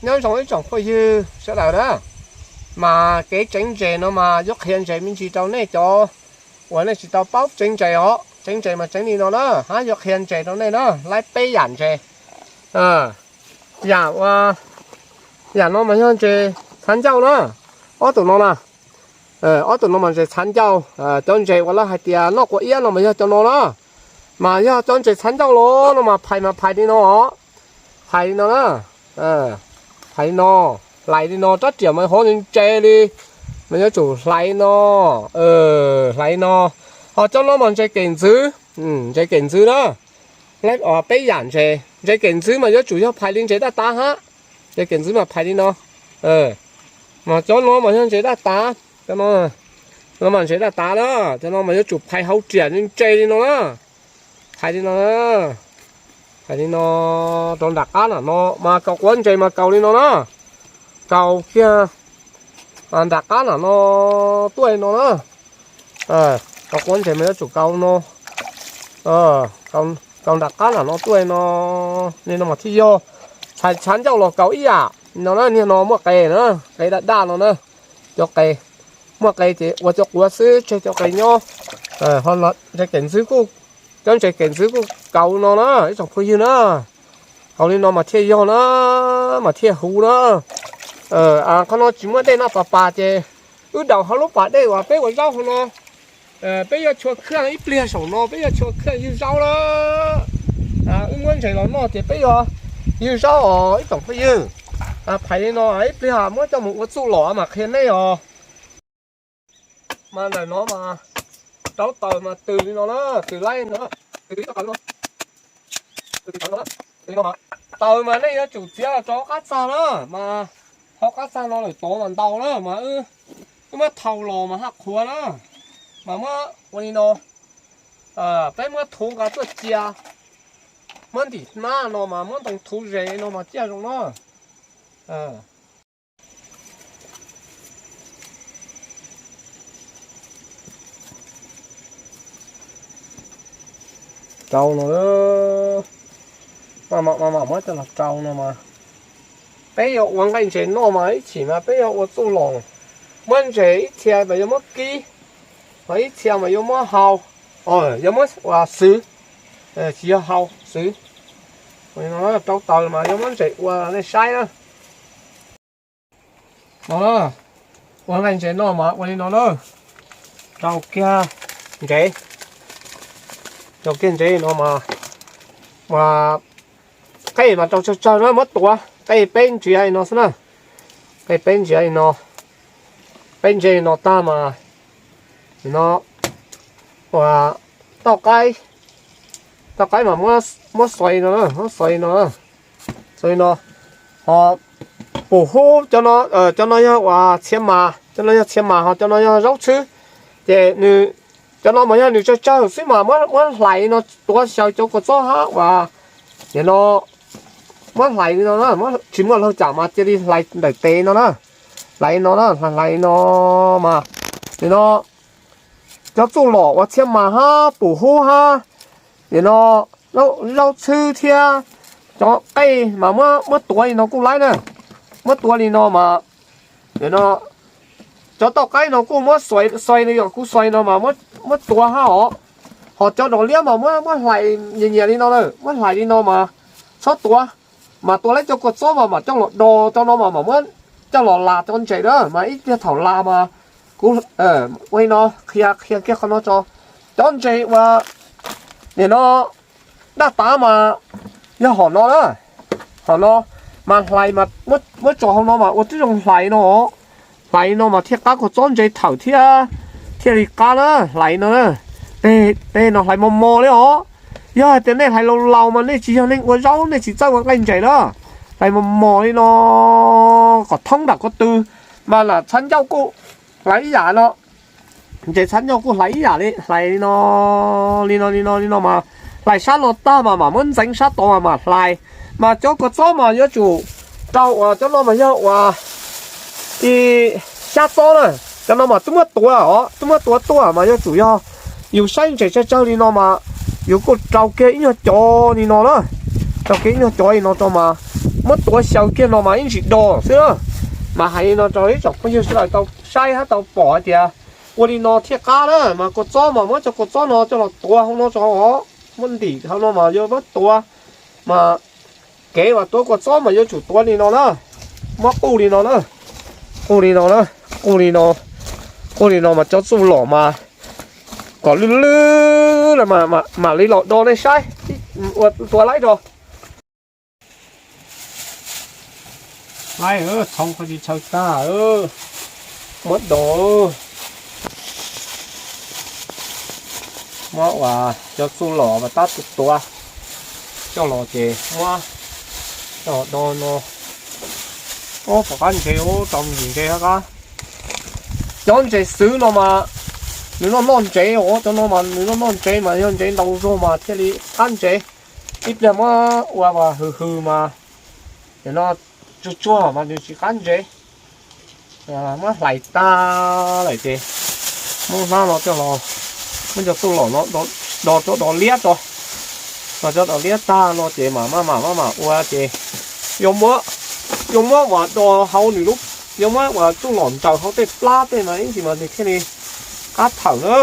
Nyob zoo ib tsoom phooj ywg sawv daws na, mas kev tseev ntses no mas yuav qhia ntses me ntsis rau nej cov uas nej tsis tau paub tseev ntses os. Tseev ntses mas tseev li no na, hab yuav qhia ntses rau nej na, laib peb yam ntses. Yam, yam no mas yog ntses txhav ncauj na, ob tug no na. Ob tug no mas ntses txhav ncauj, cov ntses uas lawv hais tias noj quav iab no mas yog cov no na. Mas yog cov ntses txhav ncauj los no mas phais mas phais li no, phais li no na, phais li no, hlais li no, rab riam mas hov ntse li, mas yuav tsum hlais li no, hlais li no. Ho cov no mas ntses kem ntxwv, ntses kem ntxwv na. Peb yam ntses, ntses kem ntxwv mas yuav tsum yog phais li ntses daj tav hab, ntses kem ntxwv mas phais li no. Mas cov no mas yog ntses daj tav, no mas ntses daj tav na, cov no mas yuav tsum phais hauv riam ntse li no na, phais li no, phais li no rau nram qab nram no mas kaus quav ntses mas kaus li no na, kaus kiag nram qab nram no tuaj li no na. Kaus quav ntses mas yuav tsum kaus no, kaus nram qab nram no tuaj li no, li no mas thiaj yog. Txhav ncauj los kaus ib yam no na, niag no muaj qe na, qe daj daj no na, cov qe muaj qe ces ua cov quav xwb tseg cov qe nyob. Ntses kem ntxwv kuj, cov ntses kem ntxwv kuj kaus no na ib tsoom phooj ywg na, kaus li no mas thiaj yog na, mas thiaj huv na. Qhov no tsis muaj dej noj pas pas ces wb daus hauv lub pas dej uas peb ua zaub hauv no, peb yuav chua khaj ib pliag saum no peb yuav chua khaj ywg zaub na. Wb muab ntses los noj ces peb yuav ywg zaub os ib tsoom phooj ywg. Phais li no ib pliag muab coj mus ua txuj lom mas qhia nej os. Mas ntawm no mas rau taws mas tws li no na, tws laib no, tws li no, tws li no. Taws mas nej yuav tsum txiav los rau qab txag na, mas hauv qab txag no lawm tod mas ntau na, mas wb muab thau los mas haj qhuav na, mas muab ua li no, peb muab thuv nqa tuaj cia, muab ntim hnab no mas muab ntoo thuv zes no mas ciaj zoo na. Rau no, maj mam muab coj los rau no mas peb yuav ua nqaij ntses noj mas ib chim mas peb yuav ua txuj lom, muab ntses ib txhia mas yuav muab kib, ho ib txhia mas yuav muab hau, yuav muab ua xwv, tsis yog hau, xwv. Rau taws mas yuav muab ntses ua nej saib na. No, ua nqaij ntses no mas ua li no na, rau kiag ntses, rau kiag ntses no mas, qej mas rau tsawg tsawg na muab tuav, qej peb ntsiav li no xwb na, qej peb ntsiav li no, peb ntsiav li no tag mas, no, ua toj qaib, toj qaib mas muab xuas li no, muab xuas li no, xuas li no, ho pum hub cov no, cov no yog ua txhia mas, cov no yog txhia mas ho cov no yog zaub txhwb, ces nws, cov no mas yog nws tsawg tsawg xwb mas muab hlais li no tuav xyaw cov kua txob hab uas, no, muab hlais li no, tsis muaj laug cam mas cia li hlais ntawm tes no na, hlais li no na, hlais li no mas, no, cov txuj lom ua txhia mas hab pum hub hab, no, zaub txhwb thiab cov qej mas muab tuav li no kuj laib na, muab tuav li no mas, no, cov toj qaib no kuj muab xuas li yog kuv xuas li no mas muab tuav hab os, ho cov dog liab mas muab hlais nyias nyias li no na, muab hlais li no mas txhob tuav, mas tuav lawv cov kua txob mas mam coj los do cov no mas mam muab coj los las cov ntses na, mas ib pliag thaum las mas kuv ua li no qhia qhia kiag qhov no tso, cov ntses ua, nim no daj tav mas yog hom no na, hom no, mas hlais mas muab tso hauv no mas ua tib zoo hlais no, hlais no mas thiaj qab kua txob ntses thawm thiab thiaj li qab na, hlais no, tej no hlais mos mos li os, yog hais tias nej hlais laus laus mas nej tsis yog neeg ua zaub nej tsis txawj ua nqaij ntses na, hlais mos mos li no, kom thoob nram ko tw, mas lam txhav ncauj kuj hlais ib yam no, ntses txhav ncauj kuj hlais ib yam li, hlais li no, li no li no li no mas, hlais sab no tag mas mam muab ntxeev sab tod mas mam hlais, mas cov kua txob mas yuav tsum rau uas cov no mas yog uas xyab txob na, cov no mas twb muab tuav os, twb muab tuav tuaj mas yuav tsum yog yus saib ntses tsawg tsawg li no mas yus kuj rau kiag ib nyuag cov li no na, rau kiag ib nyuag cov li no rau mas muab tuav xyaw kiag no mas ib ntsis do xwb na. Mas hais li no rau ib tsoom phooj ywg sawv daws tau saib thiab tau pom hais tias ua li no thiaj qab na. Mas kua txob mas muab cov kua txob no coj los tuav hauv no tso os, muab ntim hauv no mas yuav muab tuav. Mas kev uas tuav kua txob mas yuav tsum tuav li no na, muab quj li no na, quj li no na, quj li no, quj li no mas cov txuj lom mas kom lwj lwj los mam li los do nej saib. Ua tua laib rau laib, txhoov qhov tsis tshaw tag, muab do, muab uas cov txuj lom mas tab tus tuav coj los ces muab coj do no. Ob, pom qab ntses, rau ntsis ntses hab qab. Cov ntses xwb no mas nws noj noj ntsev os, cov no mas nws noj noj ntsev mas yog ntsev ntau zog mas thiaj li qab ntsev. Ib pliag muab ua hws hws mas cov no tsuag tsuag mas nws tsis qab ntsev. Muab hlais tag lawm ces muab hlab no coj los, muab cov txuj lom no do rau do liab tso, do rau do liab tag no ces mam maj mam maj mam ua ces yuav muab, yuav muab uas do hauv nws lub, yuav muab uas txuj lom nraws hauv tej plab tej no ib ntsis mas nws thiaj li qab thawm na.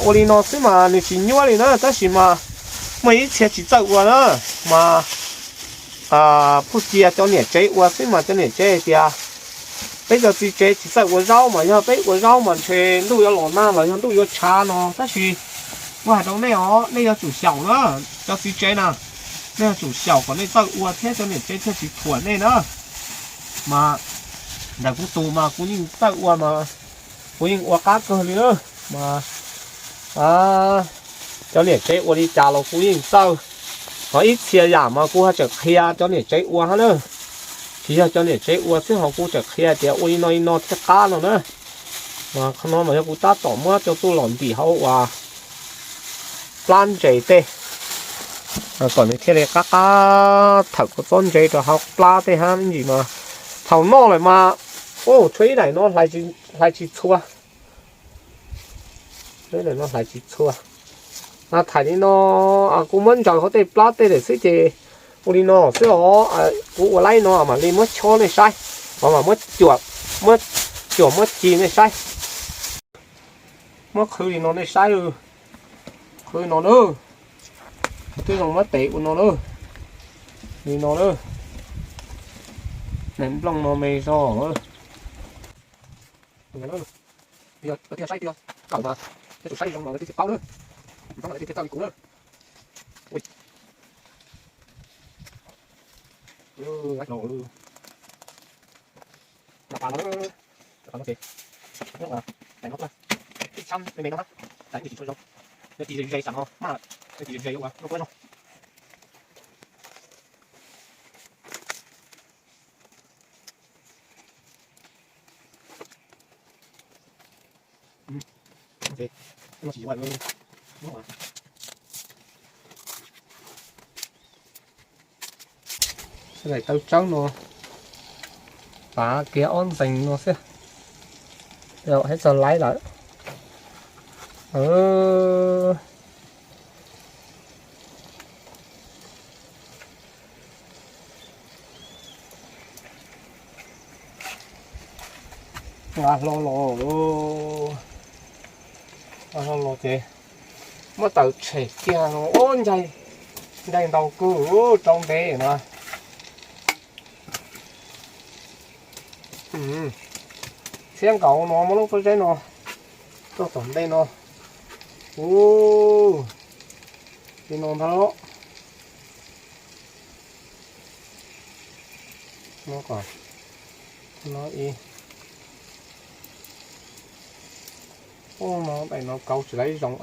Ua li no xwb mas nws tsis nyuaj li na, tab sis mas muaj ib txhia tsis txawj ua na, mas phuj cia cov niam tsev ua xwb mas cov niam tsev hais tias peb cov txiv tsev tsis txawj ua zaub mas yog peb ua zaub mas ntshe ntuj yuav los nag los yog ntuj yuav tshav no, tab sis kuv hais rau nej os, nej yuav tsum xyaum na, cov txiv tsev na, nej yuav tsum xyaum kom nej txawj ua thiab cov niam tsev thiaj tsis thuam nej na. Mas ntawm kuv tus mas kuv yeej txawj ua mas kuv yeej ua qab kawg li na. Mas cov niam tsev ua li cas los kuv yeej txawj. Ho ib txhia yam mas kuv ho tseem qhia cov niam tsev ua hab na. Tsis yog cov niam tsev ua xwb ho kuv tseem qhia tias ua li no li no thiaj qab no na. Mas qhov no mas yog kuv tab tom muab cov txuj lom ntim hauv uas plab ntses tej, kom nws thiaj li qab qab thawm kua txob ntses rau hauv plab tej hab ib ntsis mas thaum noj lawm mas, u, tshuav ib daim no hlais tsis txhua. Ib daim no hlais tsis txhua. Thaum li no kuv muab ntsaws hauv tej plab tej lawm xwb ces ua li no xwb os. Kuv ua laib no mam li muab chob nej saib, ho mam muab cuam, muab cuam muab ci nej saib. Muab qhwv li no nej saib, qhwv no na, twb zoo muab tes ua no na, li no na, nees nplooj no me zog. Yog tias saib tiag kawm mas, yog tus saib zoo mas nws thiaj paub na, nws paub mas nws thiaj txawj li kuv na. Ub, no, no ces, ib txhab me me no, ib tsis tshua zoo, yog tis ze ze sam no mas, yog tis ze ze yuav ua no kuj zoo. Daim tawv tsawb no, pav kiag ob ntxees no xwb, hab txog laib lawm. Nqa hlo los, nqa hlo los ces muab tawm tshem kiag no, ub, ncaig ntaus kawg, rau ntev no. Txhiab nkaus no muab lub pob zeb no tuaj tom ntej no. Ub, li no ntag. No, no ib, ub, no daim no kauv tsis laib zoo.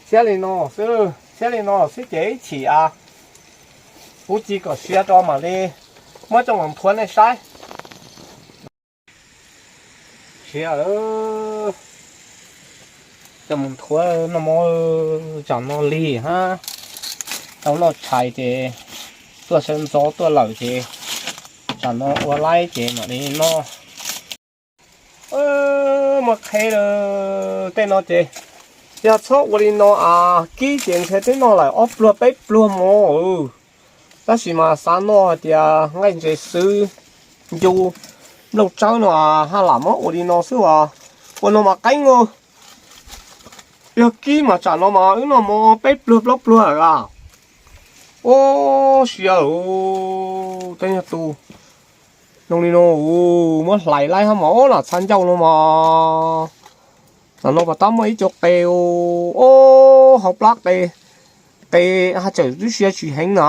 Txhiab li no xwb, txhiab li no xwb ces ib chim kuv ci kom siav rau mam li muab coj los nthuav nej saib. Siav, coj mus nthuav noj mov, tsam no lig hab tau noj tshais ces tuaj sawv ntxov tuaj lawm ces tsam no ua laib ces mam li noj. Muaj qhev lawm, tej no ces yog txhob ua li no as kib ces ntshe twb noj lawm ob pluag peb pluag mov. Tab sis mas xav noj hais tias nqaij ntses xwb, ncu nplooj tsawb no haj lam muab ua li no xwb as. Ua no mas qeeb os. Yog kib mas tsam no mas wb noj mov peb pluag plaub pluag lawm as. Ua siav, tej nyuag tus zoo li no, muab hlais laib hab mas, ua lam txha ncauj no mas. Tam no pas tab muaj ib co qe, ua hauv plab qe, qe haj tseem twb siav tsis heev na,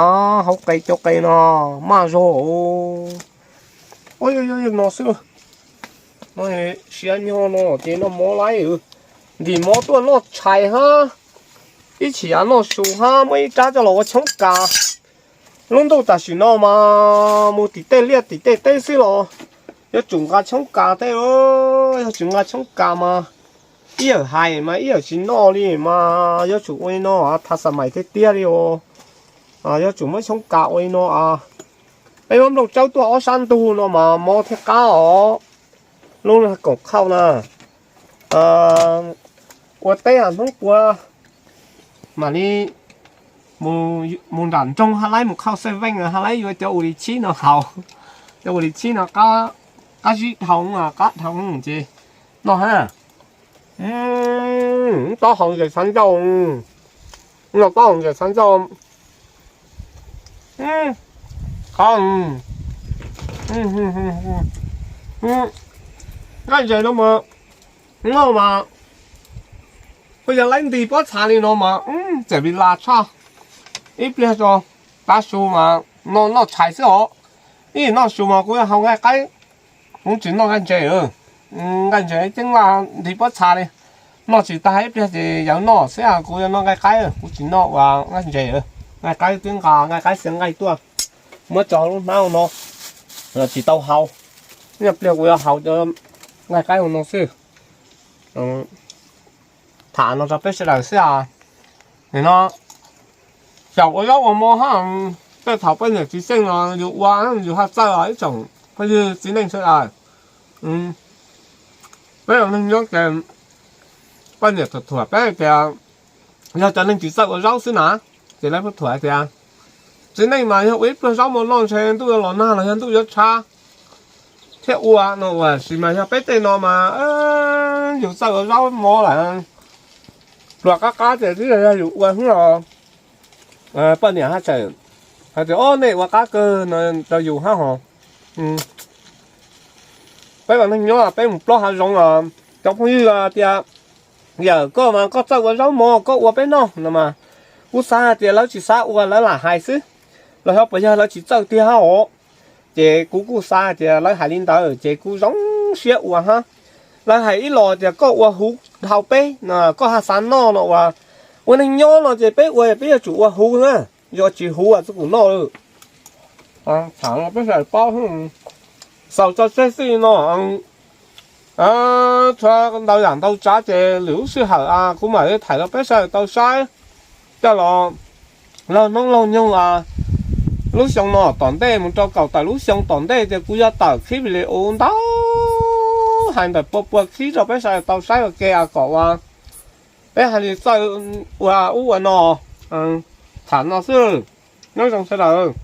hauv qe co qe no maj zog. Ua yog no xwb, siav nyog no ces noj mov laib, ntim mov tuaj noj tshais hab, ib chim av noj su hab muaj ib rab coj los ua choob kas. Lub ntuj tam sim no mas mus tim tej liaj tim tej teb xwb los yuav tsum nqa choob kas tej, yog tsis nqa choob kas mas ib yawm hais mas ib yawm tsis noj li mas yuav tsum ua li no, thas xas mais tiag tiag li os. Yuav tsum muab choob kas ua li no. Peb muab nplooj tsawb tuaj ob sab ntug no mas mov thiaj qab os. Lub koom khauj na, ua teb hnub puav mam li mus nram nroog hab laib mus khauj xeej veej hab laib yuav cov ua li chib no haus. Cov ua li chib no qab zib dhau, qab dhau ces noj hab. Taub hau ntses txha ncauj, no taub hau ntses txha ncauj. Qhov nqaij ntses no mas noj mas kuj yog laib nti pob txha li no mas txawm li las tshaj. Ib pliag tso, tav su mas no noj tshais xwb os. Ib noj su mas kuv yuav haus nqaij qaib, kuv tsis noj nqaij ntses. Nqaij ntses ceeb laj nti pob txha li, noj tsis tag ib pliag ces yuav noj xwb, kuv yuav noj nqaij qaib, kuv tsis noj ua nqaij ntses. Nqaij qaib twb nqa nqaij qaib xia nqaij tuaj muab tso lub hnab no, tsis tau haus. Ib pliag kuv yuav haus cov nqaij qaib hauv no xwb. Tham no rau peb sawv daws xwb os. Nim no xyaum ua zaub ua mov hab, tej thaum poj niam txiv xyeej no yus ua yus haj txawj os ib tsoom phooj ywg txiv neej sawv daws. Peb ua neeg nyob ces poj niam thuam thuam peb hais tias yog cov neeg tsis txawj ua zaub xwb na, ces lawv pheej thuam hais tias txiv neej mas yog ua ib pluag zaub mov noj ntshe ntuj yuav los nag los yog ntuj yuav tshav thiaj ua no. Ua sis mas yog peb tej no mas yus txawj ua zaub mov lawm, pluas qab qab ces twb yog yus ua xwb os. Poj niam haj tseem hais tias, o, nej ua qab kawg no rau yus hab hos. Peb ua neeg nyob peb mus plob hav zoov os, cov phooj ywg tias, yawm koj mas koj txawj ua zaub mov koj ua peb noj no mas, kuv xav hais tias lawv tsis xav ua lawv lam hais xwb, los xyov puas yog lawv tsis txawj tiag hab os. Ces kuv kuj xav hais tias lawv hais li ntawd ces kuv zoo siab ua hab. Lawv hais ib los tias koj ua huv dhau peb, koj haj xav noj no ua, ua neeg nyob no ces peb ua peb yuav tsum ua huv na, yog tsis huv txhob kuv noj. Tham no peb sawv daws paub, xaus tso tseg xwb no. Tshuav ntau yam ntau tsav ces lwm lub sij hawm kuv mam li thaij rau peb sawv daws tau saib coj los laug hnub laug nyoog. Lub xyoo no tom ntej mus rau kaum tawm lub xyoo tom ntej ces kuv yuav tawm khib video ntau, hais ntawm pua pua khib rau peb sawv daws tau saib ua ke kom ua peb hais li txawj ua ub ua no. Tham no xwb, nyob zoo sawv daws.